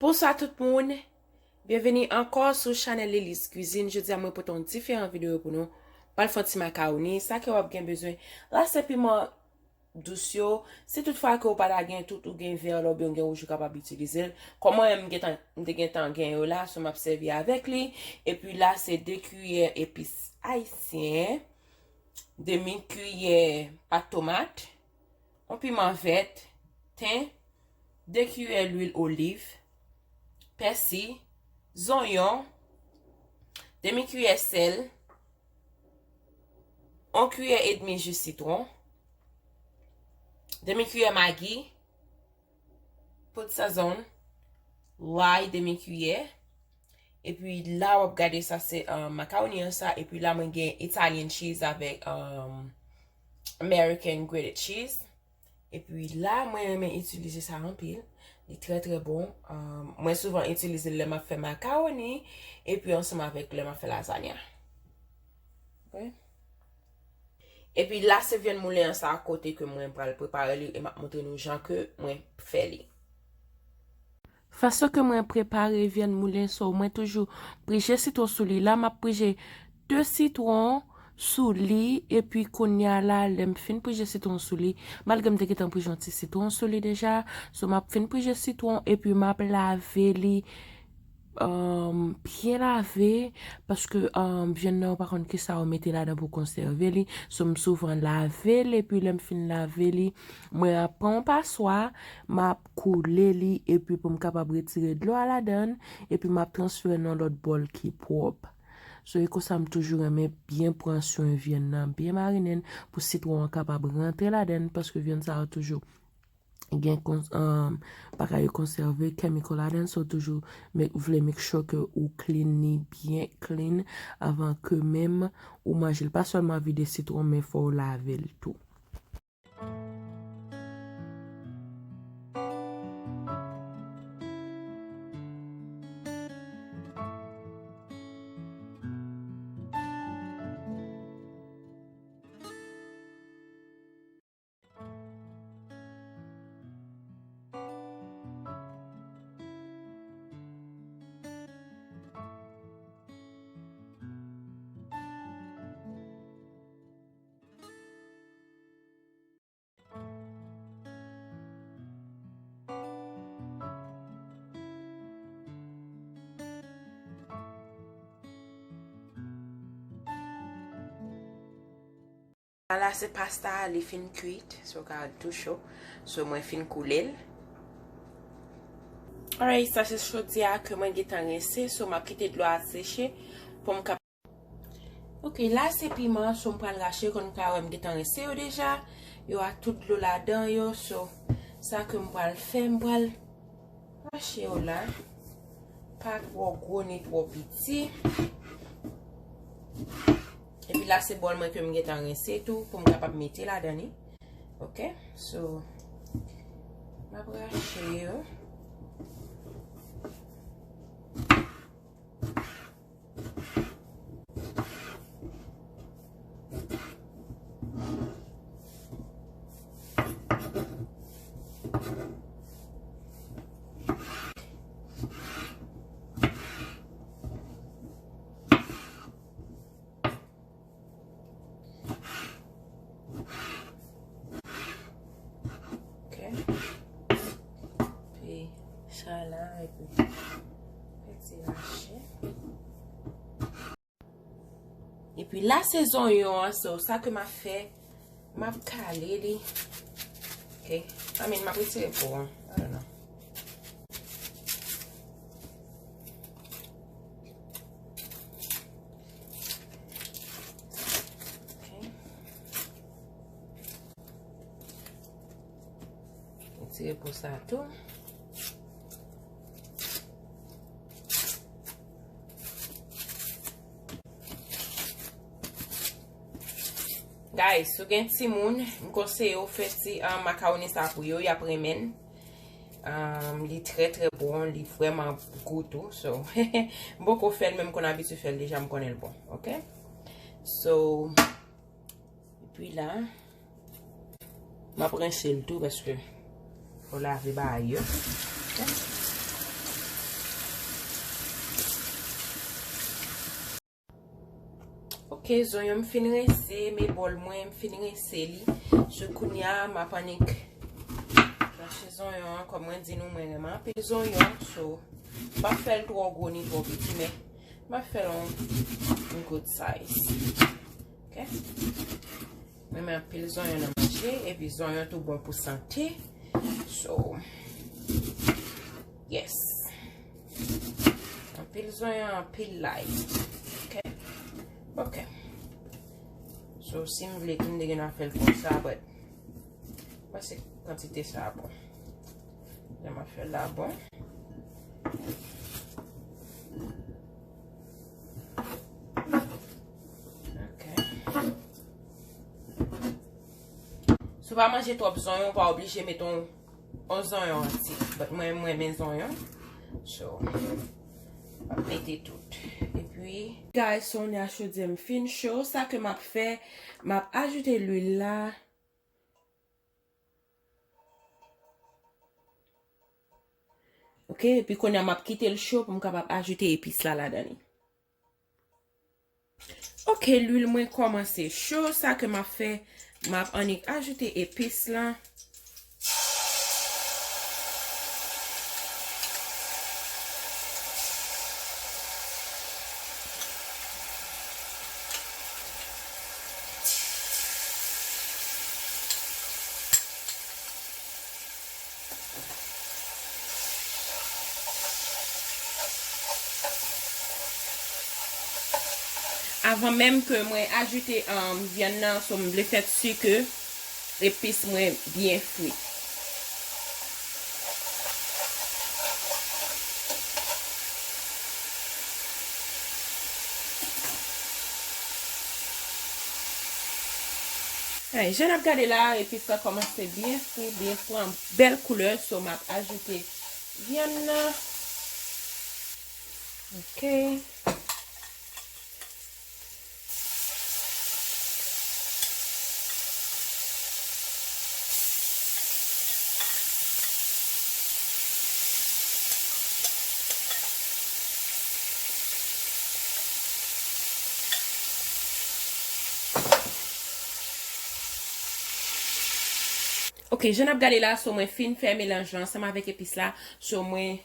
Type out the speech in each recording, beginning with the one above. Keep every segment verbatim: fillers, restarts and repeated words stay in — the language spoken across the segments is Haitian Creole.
Bonswa tout moun. Byenveni ankò sou chanèl Lily's Cuisine. Jodi a mwen pote yon diferan videyo pou nou. Pral fè yon ti makawoni, sa ke w ap gen bezwen. La se piman dous yo. Si toutfwa ke w pa ta gen tout, ou gen vè la oubyen w gen wouj, ou kapab itilize l. Kòm mwen menm m gentan, m te gentan gen yo la, so m ap sèvi avèk li. Epi la se de kiyè epis ayisyen, demi kiyè pat tomat, yon piman vèt, ten, de kiyè lwil oliv, pèsi, zonyon, demi kiyè sèl, yon kiyè edmi ji sitwon, demi kiyè magi, poud sazon, lay demi kiyè. Epi la w ap gade sa se, um, makawoni an sa. Epi la mwen gen Italian cheese avèk, um, American grated cheese. Epi la mwen renmen itilize sa anpil. Li trè trè bon. Um, mwen souvan itilize l lè m ap fè makawoni. Epi ansanm avèk lè m ap fè lazanya. Ok. Epi la se vyann moulen an sa kote ke mwen pral prepare li e m ap montre nou jan ke mwen fè li. Fason ke mwen prepare vyann moulen, so mwen toujou prije sitwon sou li. La m ap prije de sitwon sou li epi kounye a la lè m fin prije sitwon sou li, malgre m te gentan prije yon ti sitwon sou li deja, so m ap fin prije sitwon epi m ap lave li, um, byen lave, paske, um, vyann nan ou pa konn kisa ou mete ladan pou konsève li. So m souvan lave l, epi lè m fin lave li, mwen ap pran yon paswa, m ap koule li, epi pou m kapab retire dlo a ladan, epi m ap transfere nan lòt bòl ki pwòp. So e konsa m toujou renmen byen pran swen vyann nan, byen marinen pou sitwon an kapab rantre ladan, paske vyann sa yo toujou gen kons-, um, bagay yo konsève, kemikal ladan, so toujou make, vle make sure ke ou clean li byen clean avan ke menm ou manje l. Pa sèlman vide sitwon, men fò w lave l tou. Ala se pasta a, li fin kwit, so ka tou cho. So mwen fin koule l. Alright, sa se chodyè a ke mwen gentan rense, so m ap kite dlo a seche pou m ka Ok, la se piman, so m pral rache, konn ka wè m gentan rense yo deja. Yo a tout dlo ladan yo, so sa ke m pral fè, m pral rache yo la. Pa twò gwo ni twò piti. Epi la se bòl mwen ke m gentan rense tou, pou m kapab mete ladan li. Ok, so m ap rache yo. Ok. Epi sa la, epi fè ti rache. Epi la se zonyon an, so sa ke m ap fè, m ap kale li. Ok. I mean, m ap retire po an. I don't know. Ok. Retire po sa tou. Guys, si w gen timoun, m konseye w fè ti, ah, makawoni sa pou yo, y ap renmen l. Um, li trè, trè bon, li vrèman gou tou. So, m poko fè l, men m konn abitye fè l deja, m konnen l bon. Ok? So, epi la, m ap rense l tou paske fò lave bagay yo. Ok? Ok, zonyon m fin rense, men bòl mwen m fin rense li. So kounye a m ap annik rache zonyon an, kòm mwen di nou mwen renmen anpil zonyon. So m p ap fè l twò gwo ni twò piti, men m ap fè l on, on good size. Ok. Mwen renmen anpil zonyon nan manje, epi zonyon tou bon pou sante. So, yes. Anpil zonyon, anpil lay. Ok. Ok. So, si m vle tou, m te gen a fè l konsa, but mwen se kantite sa bon. Jan m ap fè l la bon. Ok. Si w pa manje twòp zonyon, w pa oblije met on, on zonyon anti. But mwen, mwen renmen zonyon. So, m ap mete tout. Epi, guys, so, kounye a chodyè m fin cho. Sa ke m ap fè, m ap ajoute lwil la. Ok, epi kounye a m ap kite l cho pou m kapab ajoute epis la ladan li. Ok, lwil mwen kòmanse cho. Sa ke m ap fè, m ap annik ajoute epis lan. Avan menm ke mwen ajoute, um, vyann nan, so m vle fè si ke epis mwen byen fri. Hey, jan n ap gade la, epis la kòmanse byen fri, byen pran bèl koulè, so m ap ajoute vyann nan. Ok. Ok, jan n ap gade la, so mwen fin fè melanj lan ansanm avèk epis la, so mwen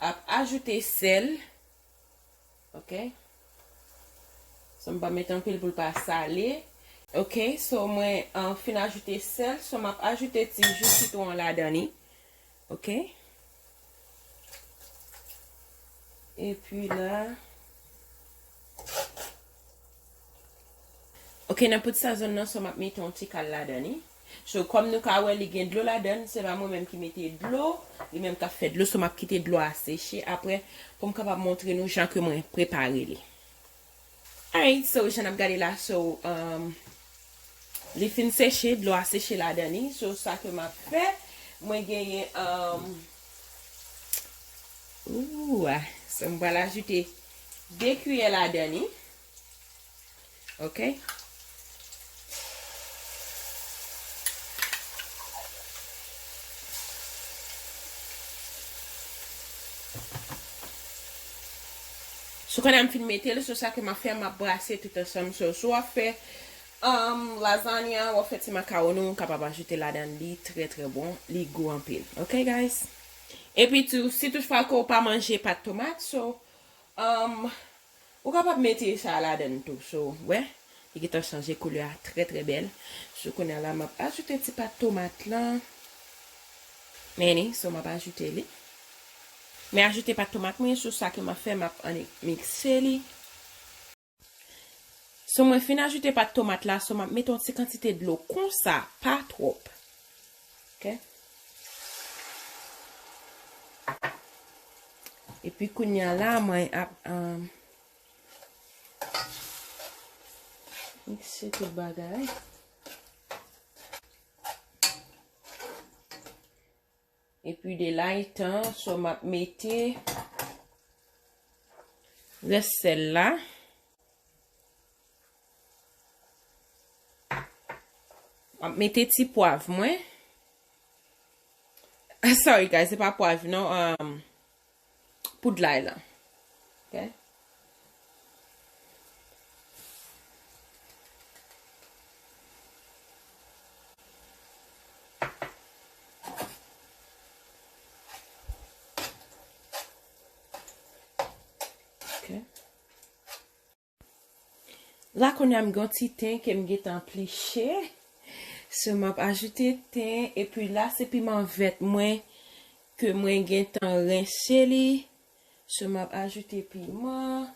ap ajoute sèl. Ok. So m pa met anpil pou l pa sale. Ok, so mwen, uh, fin ajoute sèl, so m ap ajoute ti ji sitwon an ladan li. Ok. Epi la, ok, nan poud sazon nan, so m ap mete yon ti kal ladan li. So, kòm nou ka wè, li gen dlo ladan l, se pa mwen menm ki mete dlo, li menm k ap fè dlo, so m ap kite dlo a seche apre pou m kapab montre nou jan ke mwen prepare li. Alright, so, jan n ap gade la, so, um, li fin seche, dlo a seche ladan li, so, sa ke m ap fè, mwen genyen, um, ooh, ah, so, m pral ajoute de kiyè ladan li. Ok. So, kounye a m fin mete l, so sa ke m ap fè, m ap brase tout ansanm. So, si w ap fè, um, lazanya, w ap fè ti makawoni, w kapab ajoute ladan li, trè, trè bon. Li gou anpil. Ok, guys? Epi tou, si toutfwa ke w pa manje pat tomat, so, um, ou kapab mete sa ladan tou. So, wè, li gentan chanje koulè a trè, trè bèl. So, kounye a la, m ap ajoute ti pat tomat lan. Men, so, m ap ajoute li. Men ajoute pat tomat mwen, so sa ke m ap fè, m ap annik mikse li. So, mwen fin ajoute pat tomat la, so, m ap mete yon ti kantite dlo konsa, pa twòp. Ok? Epi kounye a la, mwen ap, um, mikse tout bagay. Epi de la etan, so m ap mete rès sèl la. M ap mete ti pwav mwen. Sorry guys, se pa pwav non, um, poud lay lan. Ok? La kounye a m gen yon ti ten ke m gentan pliche. So, m ap ajoute ten, epi la se piman vèt mwen ke mwen gentan rense li. So, m ap ajoute piman,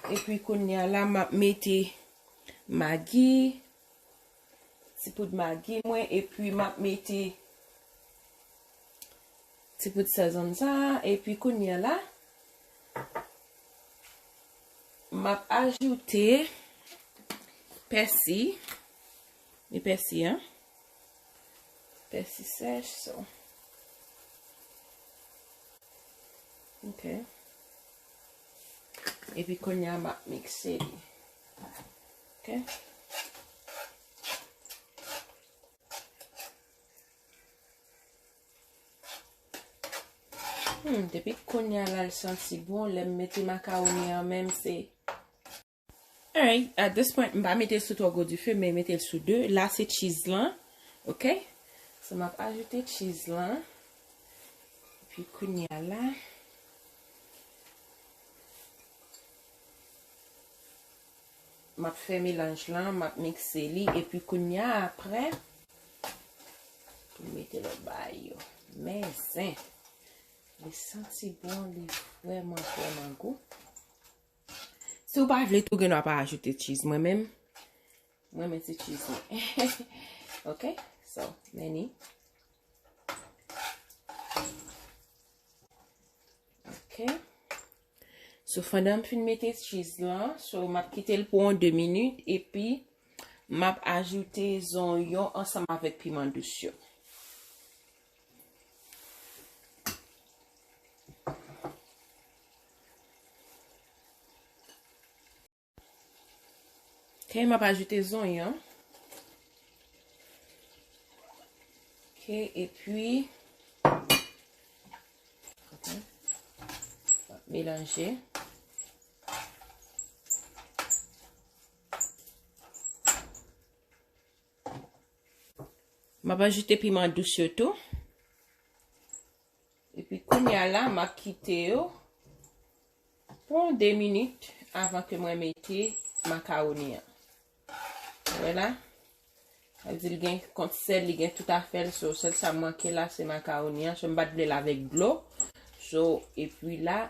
epi kounye a la, m ap mete magi, ti poud magi mwen, epi m ap mete ti poud sèl zanza, epi kounye a la, m ap ajoute pèsi. E pèsi an. Pèsi sèch, so. Ok. Epi kounye a, m ap mikse li. Ok. Hmm, depi kounye a la, l santi bon. Lè m mete makawoni an menm, se Alright, at this point, m pa mete l sou twò gwo dife, men mete l sou de. La, se cheese lan. Ok? So, m ap ajoute cheese lan. Epi, kounye a la, m ap fè melanj lan, m ap mikse li. Epi, kounye a, apre, pou m mete lòt bagay yo. Men zen. Li santi bon, li vrèman, vrèman gou. Si w pa vle tou, gen dwa pa ajoute cheese. Mwen menm, mwen renmen ti cheese mwen. Ok? So, men ni. Ok. So, pandan m fin mete cheese lan, so, m ap kite l pou yon de minit, epi m ap ajoute zonyon ansanm avèk piman dous yo. Ok, m ap ajoute zonyon. Ok, epi, ok, m ap melanje. M ap ajoute piman dous yo tou. Epi kounye a la, m ap kite yo pou de minit avan ke mwen mete makawoni an. Wè la? Sa vle di l gen kont sèl, li gen tout afè l. So, sèl sa manke la, se makawoni an. So, m pa t vle l avèk dlo. So, epi la,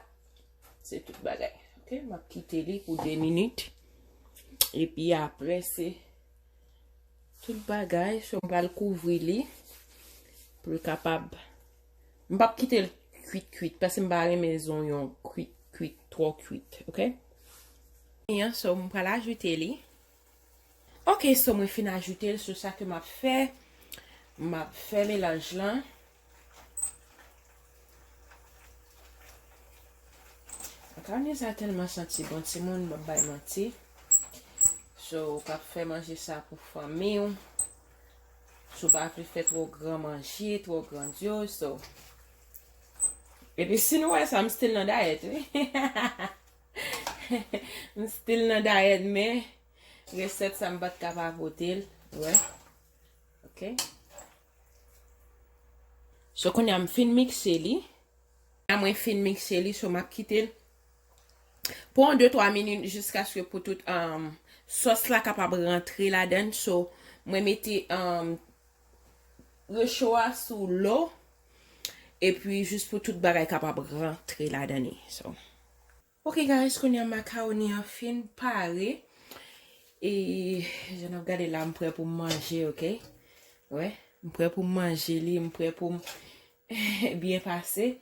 se tout bagay. Ok, m ap kite li pou de minit. Epi apre, se tout bagay. So, m pral kouvri li pou l kapab. M p ap kite l kwit, kwit, paske m pa renmen zonyon kwit, kwit, twò kwit, ok? An, so, m pral ajoute li. Ok, so, mwen fin ajoute l sou sa ke m ap fè. M ap fè melanj lan. Makawoni sa tèlman santi bon, timoun, m ap bay manti. So, ou ka fè manje sa pou fanmi w. Si w pa vle fè twò gran manje, twò grandyoz, so. Epi si nou wè sa, m still nan dayèt, wi. M still nan dayèt, men resèt sa m pa t ka pa pote l, ou wè. Ok. So, kounye a m fin mikse li. A mwen fin mikse li, so m ap kite l pou yon de twa minit jiskaske pou tout, um, sòs la kapab rantre ladan l. So, mwen mete, um, recho a sou lo, epi jis pou tout bagay kapab rantre ladan li. So, ok, guys, kounye a makawoni an fin pare. E jan n ap gade la, m prè pou m manje, ok? Wè, m prè pou m manje li, m prè pou m byen pase.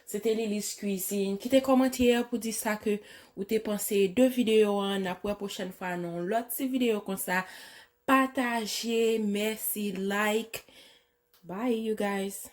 Se te Lily's Cuisine. Kite kòmantè pou di sa ke ou te panse de videyo an. N ap wè pwochèn fwa nan yon lòt ti videyo konsa. Pataje, mèsi, like. Bye, you guys.